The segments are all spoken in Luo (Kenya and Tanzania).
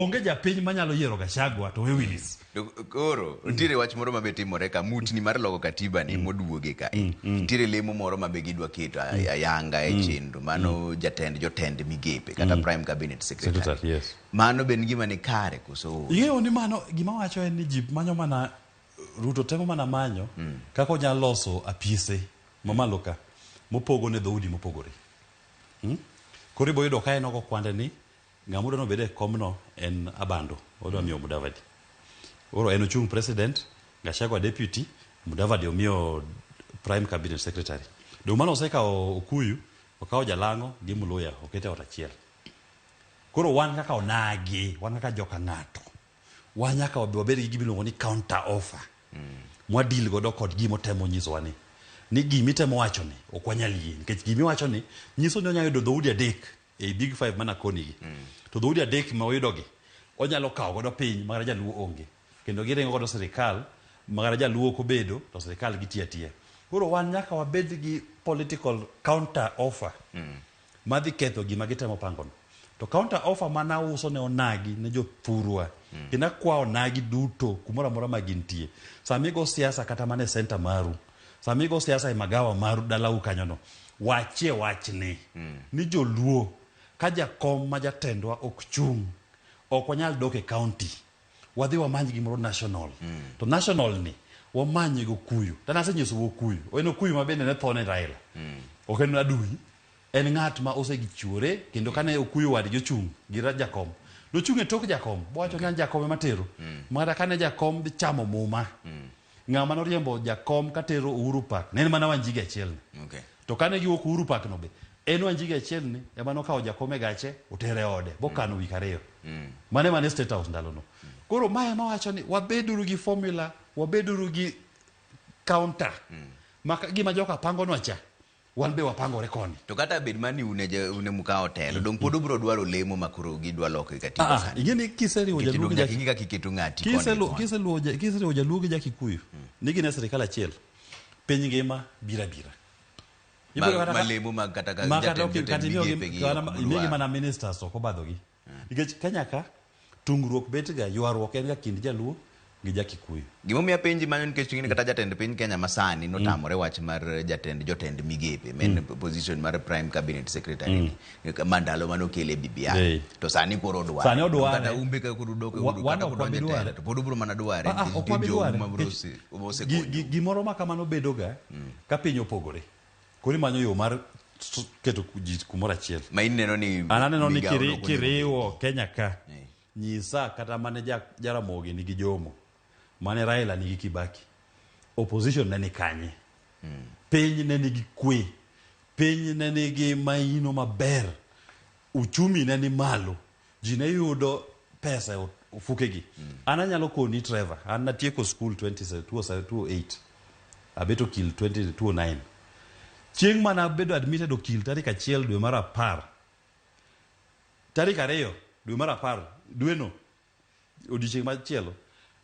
Onge japiny manyalo yiero Gachagua to we Willis. To koro nitiere wach moro mabe timore ka mutni mar loko katiba ni moduoge ka. Nitiere lemo moro mabe gidwa keto ayanga e chenro mano jatend jotend migepe kata prime cabinet secretary. Secretary, yes. Mano be en gima ni kare koso? Ing'eyo ni mano gima wacho en ni ji manyo mana Ruto temo mana manyo kaka onyalo loso apise mamalo ka mopogo ne dhoudi mopogore. Koro ibo yudo ka en ogo kwande ni Ng'ama odwa nobed e komno en Abando, odwa miyo Mudavadi. Koro en ochung' president, Gachagua deputy, Mudavadi omiyo prime cabinet secretary. Donge mano osekawo Okuyu, okawo Jalang'o gi Muluya oketo e ot achiel. Koro wan kaka onagi, wan kaka joka ng'ato, wan nyaka wabed gi gima iluongo ni counter offer. Mwa deal godo kod gima otemo nyisowa ni. Ni gima itemo wacho ni ok wanyal yie nikech gima iwacho ni nyiso ni onyalo yudo dhoudi adek ei big five mana koni gi to dhoudi adek ma oyudogi onyalo kawo godo piny makata jaluo onge kendo giringo godo sirikal makata jaluo ok obedo to sirikal gitiyo atiya koro wan nyaka wabed gi political counter offer madhi ketho gima gitemo pangono to counter offer mana uso ne onagi ne jothurwa kendo akwa onagi duto kumoro amora ma gintie sama igo siasa kata mana e center maru Sama igo siasa e magawa mar dalau kanyono, wachie wachni ni joluo ka jakom ma jatendwa ok chung', ok wanyal dok e county. Wadhi wamany gimoro national. To national ni wamanye gi Okuyu. To an asenyisou Okuyu. En Okuyu ma bende ne tho ne Raila. Ok en Aduyi. En ng'at ma osegichiwore kendo kane Okuyu wadgi ochung' gi jakom, nochung' e tok jakom bowacho ni an jakom ema tero. Makata kane jakom dhi chamo muma, Ng'ama noriembo jakom katero Uhuru Park ne en mana Wanjigi achiel ni. To kane giwuok Uhuru Park no be, en Wanjigi achiel ni ema nokawo jakom e gache otere e ode bokano wik ariyo. Mano ema ne State House ndalono. Koro mae ema wacho ni wabeduru gi formula, wabeduru gi counter ma gima joka pangonwa cha Wan be wapangore koni. To kata bed mana ni un e un emukawo telo, dong pod ubiro dwaro lemo ma koro gidwa loko e katiba Ah, ah, sani. ing'e ni kiseriwo Nikech jaluo dong gi nyaka ja ing'i kaka iketo ng'ati koni gi kiselu- koni. kiseluwo ja- kiseriwo jaluo gi jakikuyu ni gin e sirikal achiel piny ngima biro abira Ma, Ibiro kata ma ka- lemo mag kata ka ma kata jatend ok- jotend kata imiyogi migepe gi kata ok imiyogi dwar. mana ministers ok obadhogi nikech Kenya ka tungruok bet ga ywaruok en ga kind jaluo gi jakikuyu. Gimomiyo apenji mano nikech ing'eni kata jatend piny Kenya masani notamore wach mar jatend jotend migepe ma en position mar prime cabinet secretary ni ma ndalo mane okele BBI Ee. to sani koro odware. Sani odware. Kata umbe ka koro udok e Wa- uru wan kata ok kudonjo wabi e dware. telo to pod ubiro mana dware Ah, ah, nikech ok nitie wabi jou dware. ma biro Nikech osekonyo. gimoro ma kamano bedoga ka piny opogore. Koro imanyo yo mar keto ji kumoro achiel. Ma ineno ni An aneno ni migawo no ok onego kiriwo Kenya ka Eh. Nyisa kata mane Jaramogi nigi Jomo, mane Raila nigi Kibaki, opposition ne ni kanye? Piny ne nigi kwe, piny ne nigi maino maber, uchumi ne ni malo, ji ne yudo pesa e ofukegi. An anyalo koni Trevor, an natieko school 2008, abet okil 2009. Chieng' mane abedo admitted okil tarik 1 dwe mar 10 Tarik 2 dwe mar 10 dweno, odiechieng' machielo,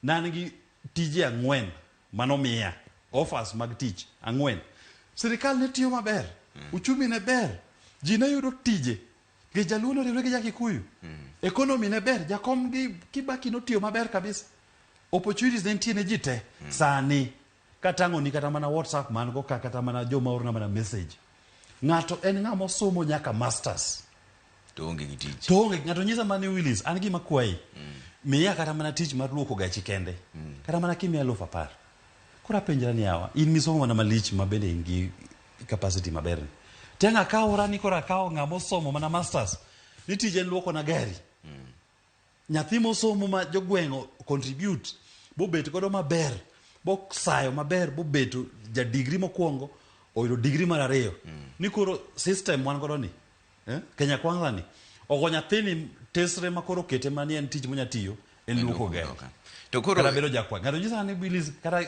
ne an gi tije ang'wen mane omiya, offers mag tich ang'wen. Sirikal ne tiyo maber, uchumi ne ber, ji ne yudo tije, nikech Jaluo noriwre gi Jakikuyu. Economy ne ber, Jakom gi Kibaki notiyo maber kabisa. Opportunities ne nitie ne ji te. Sani, katang'oni kata mana WhatsApp man go ka, kata mana joma orona mana message. Ng'ato en ng'ama osomo nyaka masters. To onge gi tich. To onge ng'ato nyisa mana ni Willis, an gima kwayi. Miya kata mana tich mar luoko gachi kende. Kata mana kimiya 10,000. Koro apenjra ni yawa, in misomo mana malich ma bende in gi capacity maber ni. Tiang' akawora ni koro akawo ng'ama osomo mana masters ni tije en luoko na gari. Nyathi mosomo ma jogweng' o contribute bobet godo maber bosayo maber bobeto ja degree mokwongo oyudo degree mar ariyo ni koro system wan godo ni Kenya Kwanza ni ogo nyathini tesre ma koro kete ma ni en tich monya tiyo en luoko gari To koro kata bedo jakwath ng'ato nyisa ni Willis kata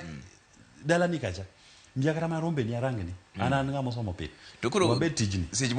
dalani kacha miya kata mana rombeni arangni an an ng'ama osomo pith To koro wabed tijni seche